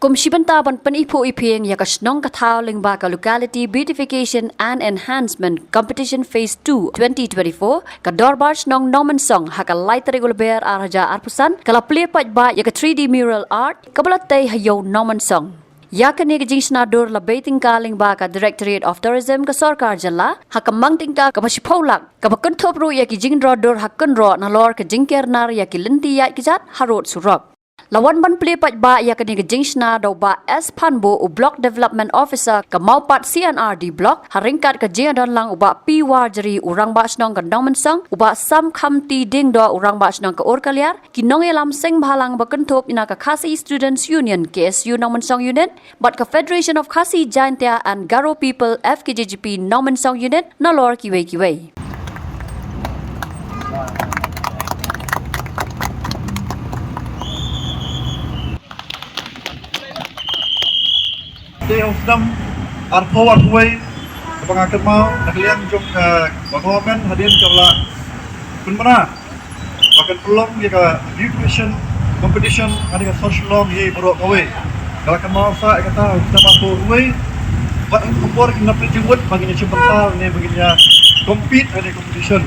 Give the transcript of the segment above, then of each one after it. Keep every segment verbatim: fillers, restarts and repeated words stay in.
Kum shi bynta ban pyniphuh iphieng ïa ka shnong ka thaw lyngba ka Locality Beautification and Enhancement Competition Phase two twenty twenty-four, ka Dorbar Shnong Nongmynsong ha ka lai tarik u Lber ar hajar arphew san ka la plie paidbah ïa ka three D mural art kaba la tei ha Ïew Nongmynsong. Ïa kane ka jingshna dur la bei tyngka lyngba ka Directorate of Tourism ka Sorkar Jylla ha ka mang tyngka kaba shiphew lak, kaba kynthup ruh ïa ki jingdro dur ha kynroh nalor ka jingker nar ïa ki lynti ïaid kjat harud surok. La wan ban plie paidbah ïa kane ka jingshna da u Bah S Phanbo, u Block Development Officer ka Mawpat C and R D Block, ha ryngkat ka jingïadonlang u Bah P Warjri, u Rangbah Shnong ka Nongmynsong, u Bah Samkhamti Diengdoh, u Rangbah Shnong ka Urkaliar, ki nongïalam seng bhalang ba kynthup ïa na ka Khasi Students Union, K S U Nongmynsong Unit, bad ka Federation of Khasi Jaintia and Garo People, F K J G P Nongmynsong Unit, nalor kiwei kiwei. Te ha u snem arphew arphew wei, kaba nga kynmaw na ka liang jong ka, eh, government hadien ka la pynbna ba kan pynlong ïa ka beautification competition ha ka sor Shillong hi baroh kawei. Ka la kynmaw sa ïa kata ha u snem arphew arphew wei. Bad ha ka por ki nap jingmut ba ngin ïa shim bynta ne ba ngin ïa compete ha ka competition.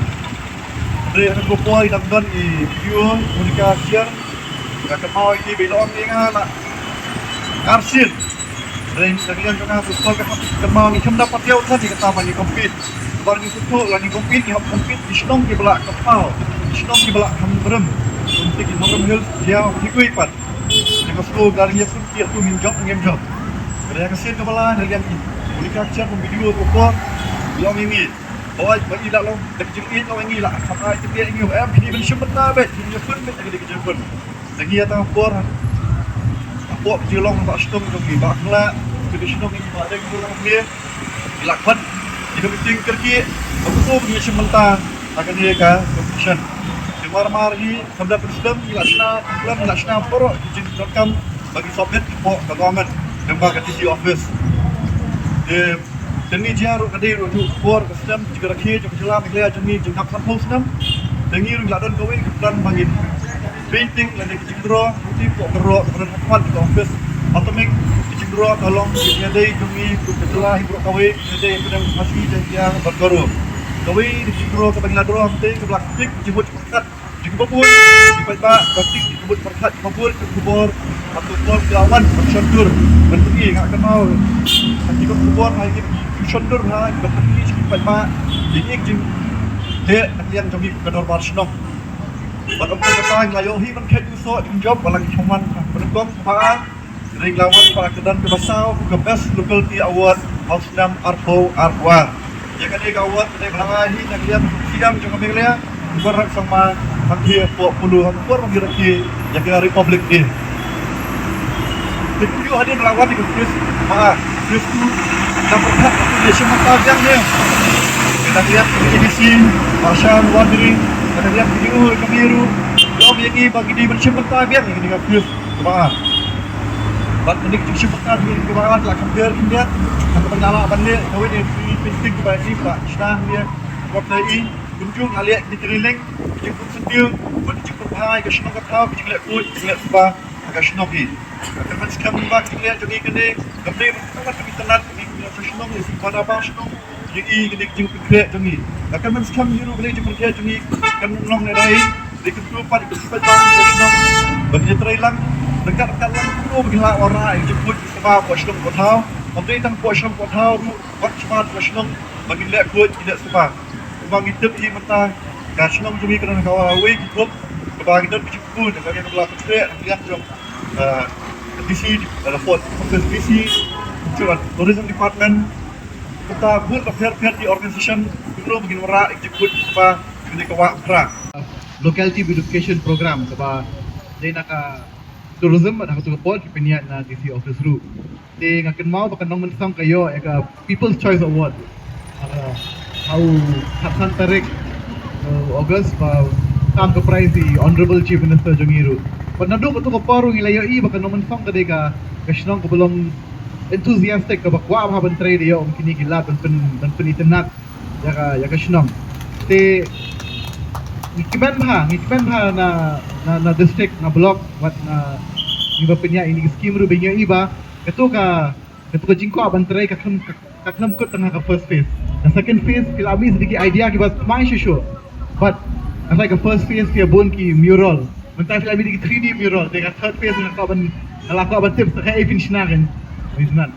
Hynrei ha kane ka por i dang don i B D O Monica Ksiar, nga kynmaw ïa i ba i la ong ïa nga la arsien. Hynrei na ka liang jong nga, ka por ka hap kynmaw, ngi khlem da patiaw than ïa kata ba ngi compete. Ba ngi sngewthuh lada ngi compete, ngi hap compete ki shnong kiba la kynmaw, ki shnong kiba la kham brem. Kumta ki Nongkrem Hills, Jaiaw, kiwei pat. Ïa ka sngewthuh ka ri ïa sngewthuh ïa tu ngim jop, ngim jop. Hynrei ha ka sien kaba lai na ka liang i Monica Ksiar kum B D O ka por, i ong ïa ngi. Hooid, ba i la long da ka jingïeit, la ong ïa ngi la kham ai jingïeit ïa ngi, em, phi dei ban shim bynta beit, phi dei ban pynbeit ïa ka jingpyn. Te ngi ïa tang por hapoh ka jinglong ba shnong jong ngi, ba khlak ka dei shnong ngi, ba dei ka lang ngi, ngi la khot ïa ka meeting kyrkieh ba kumno ngi shim bynta ha kane ka competition. Te mar mar hi, khlem da pynslem, ngi la shna, khlem, ngi la shna baroh ki jingdonkam ba ngi submit hapoh ka government, lyngba ka D C office. Te Te ngi jia ruh ka dei ruh ha u por ka snem jingrakhe jong ka jylla Meghalaya jong ngi jingdap sanphew snem. Te ngi ruh ngi la don kawei ka plan ba ngin pynbeit lane ka jingdraw, ruh hapoh ka rok kaba don ha khmat ka office. Bad mynta ka jingdraw ka long ka jingïadei jong ngi kum ka jylla hi baroh kawei, ka jingïadei Khasi, Jaiñtia bad Garo. Kawei ka jingdraw kaba ngi la draw mynta ka ba la ktik jingmut jingpyrkhat jong ki paidbah, ba ktik jingmut jingpyrkhat jong ki paidbah, jong ki khubor, ha ka por ki la wan ban shon dur ban pyni, nga kynmaw ha ki khubor ha ki shon dur ha ban pyni sha ki paidbah ïa ki jingleh na ka liang jong ngi kum ka dorbar shnong. Bad ym tang kata, ngi la ïohi ban kheit ïa u soh jingjop ba la ngi thung wan ha ka nyngkong, kaba ar. Hynrei ngi la wan pat ha ka don kaba saw kum ka Best Locality Award ha u snem arphew arphew ar. Ïa kane ka award ka dei ba la ai hi na ka liang u C M jong ka Meghalaya, u Conrad Sangma, hangtei hapoh Polo ha ka por ba ngi rakhe ïa ka Republic Day. Te kumjuh hadien ba la wan ïa ka phase, ba phase two, nang pyrkhat ba ngi shim bynta biang ne. Na ka liang ka A D C, Bah Shan Warjri, na ka liang ka D O ka Meru, ong ïa ngi ba ngi dei ban shim bynta biang ïa kane ka phase kaba ar. Bad mynta ka jingshim bynta jong ngi kaba ar la kham pher khyndiat na kaba ngi la lah ban leh, kawei de ki painting kiba i ba shna hangne. Bad kumjuh ngi la leh ki training, ki jingpynshai, bad ki jingpynphai ka shnong ka thaw, ki jingleh khuid, ki jingleh suba ha ka shnong hi. Ka kyrmen skhem ba ki jingleh jong ngi kane kam dei ban kynmaw ka internet, ka dei ka shnong, ka shnong, ka shnong. Ïa i kane ka jingpynkhreh jong ngi. Nga kyrmen skhem hi ruh kane ka jingpynkhreh jong ngi kan long ne dei, dei kyntu pat ka shnong ba ngi trei lang, ryngkat ryngkat lang kumno ba ngi lah wanrah ïa ka jingkhuid jingsuba hapoh shnong hapoh thaw. Ym dei tang hapoh shnong hapoh thaw ruh, wat shabar ka shnong ba ngin leh khuid, ngin leh suba. Kumba ngi tip hi mynta ka shnong jong ngi ka don ha kawei ka group kaba ngi don ka jingkhuid, ka ngi la pynkhreh na ka liang jong ah, D C, ah, Fort, Office D C, Tourism Department, kata bun ka pher pher ki organization, kumno ba ngin wanrah ïa ka jingkhuid jingsuba jong kane ka wah Umphra. Locality Beautification Program kaba dei na ka Tourism, bad ha kato ka por ki pynïaid na D C Office ruh. Te nga kynmaw ba ka Nongmynsong ka ïoh ïa ka People's Choice Award. Ah, ha u khatsan tarik, eh, August ba kam ka prize i Honorable Chief Minister jong ngi ruh. Bad naduh kato ka por ruh ngi la ïohi ba ka Nongmynsong ka dei ka, ka shnong kaba long enthusiastic, kaba kwah bha ban trei da ïoh kum kine ki lad ban pyn, ban pynitynnad ïa ka, ïa ka shnong. Te ngi kmen bha, ngi kmen bha na, na, na district, na block, wat na Ngi ba pynïaid ïa kine ki skim ruh ba ngi ïohi ba kato ka, kato ka jingkwah ban trei ka khlem, ka, ka khlem kut tang ha ka first phase. Ka second phase ki la mih da ki idea kiba thymmai shuh shuh. But hynrei ka first phase ki ïa bun ki mural. Mynta ki la mih da ki three D mural. Te ka third phase nga kwah ban, nga la kwah ban tip sa kaei phin shna kan.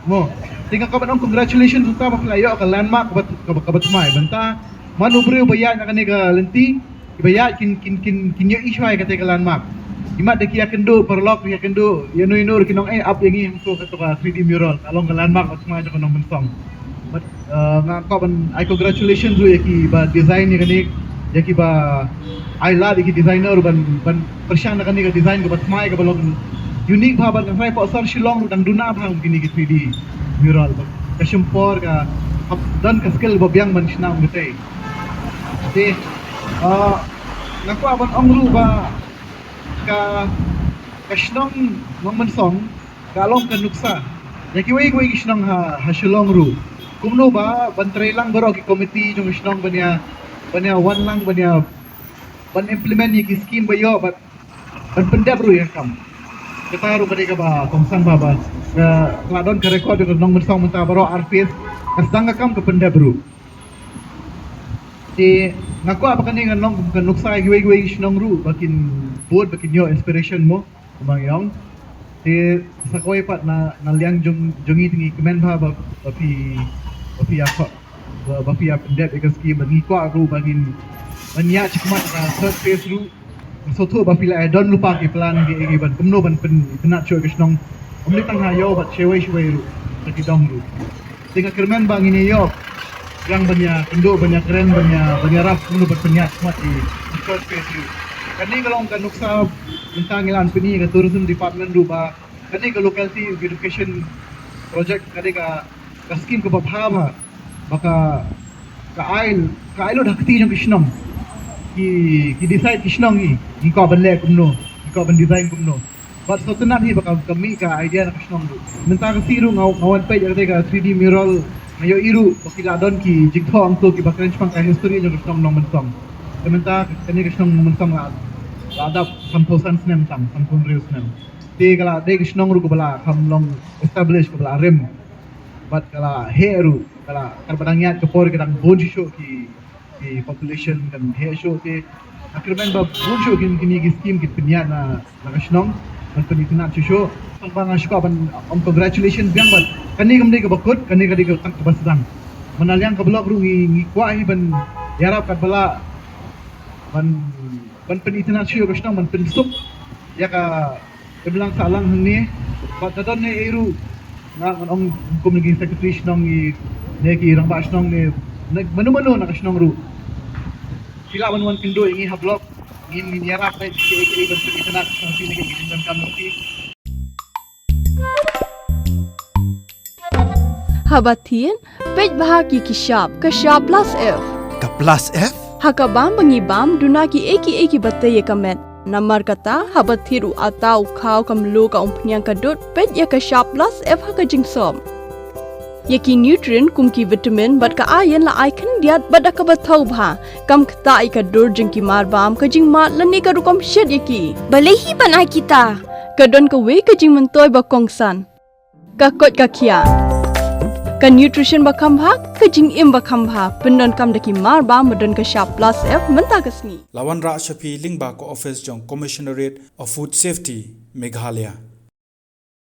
Mo. Te nga kwah ban ong congratulations mynta ba phi la ïoh ka landmark kaba, kaba, kaba thymmai. Mynta man u briew ba ïaid na kane ka lynti, kiba ïaid kin, kin, kin, kin ïohi shuwa ïa kata ka landmark. Imat da ki ïakynduh paralok, ïakynduh ïano ïano ruh kin ong, eh, ap ïa ngi hangto kato ka three D mural, ka long ka landmark ba thymmai jong ka Nongmynsong. But, uh, nga kwah ban ai congratulations ruh ïa kiba design ïa kane, ïa kiba ai lad ïa ki designer ban, ban pyrshang da kane ka design kaba thymmai kaba long unique bha, bad nga tharai hapoh sor Shillong ruh dang duna bha kum kine ki three D mural. Ka shim por, ka don ka skill ba biang ban shna kum kata. Te, ah, nga kwah ban ong ruh ba ka, ka shnong Nongmynsong ka long ka nuksa ïa kiwei kiwei ki shnong ha, ha Shillong ruh. Kumno ba ban trei lang baroh ki komiti jong ka shnong ban ïa, ban ïa wan lang ban ïa, ban implement ïa ki skim ba ïoh, ban, ban pyndep ruh ïa ka kam. Kata ruh ka dei kaba kongsan bha ba, eh, ka la don ka record jong ka Nongmynsong mynta baroh ar phase, ka sdang ka kam ka pyndep ruh. Te nga kwah ba kane kan long ka nuksa ïa kiwei kiwei ki shnong ruh ba kin bud, ba kin ïoh inspiration mo, kumba ngi ong. Te sa kawei pat na, na liang jong, jong ngi te ngi kmen bha ba, ba phi, ba phi ïa kwah, ba, ba phi ïa pyndep ïa ka skim, ba ngi kwah ruh ba ngin, ban ïaid shakhmat ka third phase ruh. Sngewthuh ba phi la ïa don lypa ki plan ki, ki ban kumno ban pynitynnad shuh ïa ka shnong. Ym dei tang ha ïew bad shawei shawei ruh, ha ki dong ruh. Te nga kyrmen ba ngin ïa ïoh biang ban ïa kynduh, ban ïa kren, ban ïa, ban ïarap kumno ban pynïaid shakhmat ki, ki third phase ruh. Kane ka long ka nuksa mynta ngi la pyni ïa ka tourism department ruh ba kane ka locality beautification project ka dei ka, ka skim kaba bha bha. Ba ka, ka ai, ka ai lut ha kti jong ki shnong. Ki, ki decide ki shnong hi, ngi kwah ban leh kumno, ngi kwah ban design kumno. Bad sngewtynnad hi ba ka, ka mih ka idea na ka shnong ruh. Mynta ka sngi ruh nga, nga wan peit ïa kata ka three D mural, nga ïohi ruh ba ki la don ki jingthoh hangto kiba kren shaphang ka history jong ka shnong Nongmynsong. Te mynta kane ka shnong Nongmynsong la, la dap sanphew san snem tang, sanphew hynriew snem. Te ka la dei ka shnong ruh kaba la kham long establish, kaba la rim. Bad ka la heh ruh, ka la, katba dang ïaid ka por ka dang bun shuh shuh ki, ki population kan heh shuh te. Nga kyrmen ba bun shuh kin, kine ki skim kin pynïaid na, na ka shnong, ban pynitynnad shuh shuh. Tang ba nga shu kwah ban ong congratulations biang bad kane kam dei kaba kut, kane ka dei ka tang kaba sdang. Mynta liang ka block ruh ngi, ngi kwah hi ban ïarap katba lah ban, ban pynitynnad shuh ïa ka shnong, ban pynsuk ïa ka imlang sahlang hangne. Bad ka don ne ei ruh, nga ngan ong kum ki secretary shnong ne, ne ki rangbah shnong ne, ne mano mano na ka shnong ruh, phi lah ban wan kynduh ïa ngi ha block. Ngin, ngin ïarap bad kiei kiei ban pynitynnad shuh ïa kine ki jingdonkam jong phi. Haba thied, peit bha ki ki shap, ka shap plus F. Ka plus F? Ha ka bam ba ngi bam, duna kiei kiei kiba tei ïa ka met. Namar kata, haba thied u atta u khaw, ka mluh, ka umphniang, ka dud, peit ïa ka shap plus F ha ka jingsop. Ïa ki nutrient kum ki vitamin bad ka iron la ai khyndiat bad da kaba thaw bha. Kam ktah ïa ka dur jong ki mar bam, ka jingmad lane ka rukom shet ïa ki. Balei hi ban ai kita? Ka don kawei ka jingmyntoi ba kongsan. Ka koit ka khiah. Ka nutrition ba kham bha, ka jingim ba kham bha. Pyndonkam da ki mar bam ba don ka shap plus F mynta ka sngi. La wanrah sha phi lyngba ka office jong Commissionerate of Food Safety, Meghalaya.